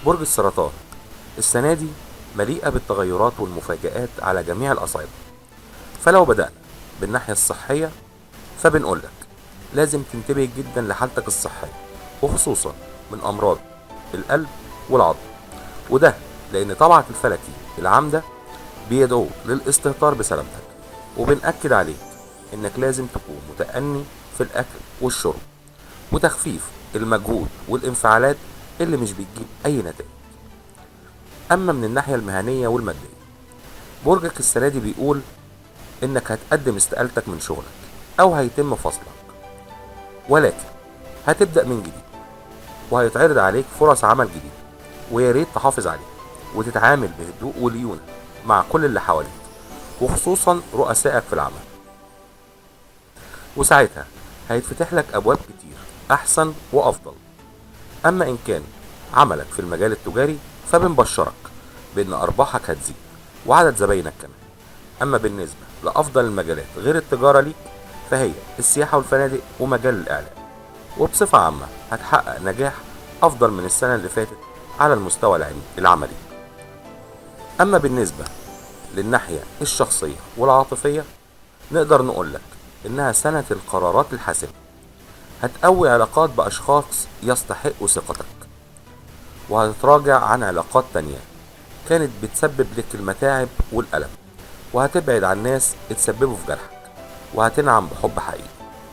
برج السرطان السنة دي مليئة بالتغيرات والمفاجآت على جميع الأصعدة. فلو بدأنا بالناحية الصحية فبنقولك لازم تنتبه جدا لحالتك الصحية، وخصوصا من أمراض القلب والعظم، وده لأن طبعك الفلكي العام ده بيدعوك للاستهتار بسلامتك. وبنأكد عليك إنك لازم تكون متأني في الأكل والشرب وتخفيف المجهود والانفعالات اللي مش بتجيب أي نتائج. أما من الناحية المهنية والمادية، برجك السنة دي بيقول إنك هتقدم استقالتك من شغلك أو هيتم فصلك، ولكن هتبدأ من جديد وهيتعرض عليك فرص عمل جديدة، ويا ريت تحافظ عليها وتتعامل بهدوء وليونة مع كل اللي حواليك، وخصوصا رؤسائك في العمل، وساعتها هيتفتح لك أبواب كتير أحسن وأفضل. أما إن كان عملك في المجال التجاري فبنبشرك بأن أرباحك هتزيد وعدد زباينك كمان. أما بالنسبة لأفضل المجالات غير التجارة ليك فهي السياحة والفنادق ومجال الإعلام، وبصفة عامة هتحقق نجاح أفضل من السنة اللي فاتت على المستوى العملي. أما بالنسبة للناحية الشخصية والعاطفية، نقدر نقولك إنها سنة القرارات الحاسمة، هتقوي علاقات بأشخاص يستحقوا ثقتك، وهتتراجع عن علاقات تانية كانت بتسبب لك المتاعب والألم، وهتبعد عن ناس اتسببوا في جرحك، وهتنعم بحب حقيقي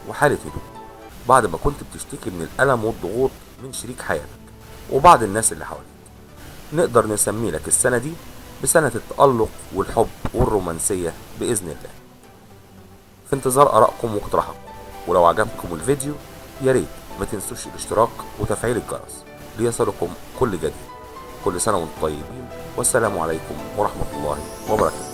وحالة هدوء بعد ما كنت بتشتكي من الألم والضغوط من شريك حياتك وبعض الناس اللي حواليك. نقدر نسمي لك السنة دي بسنة التألق والحب والرومانسية بإذن الله. في انتظار آرائكم واقتراحاتكم، ولو عجبكم الفيديو يا ريت ما تنسوش الاشتراك وتفعيل الجرس ليصلكم كل جديد. كل سنة وانتم طيبين، والسلام عليكم ورحمة الله وبركاته.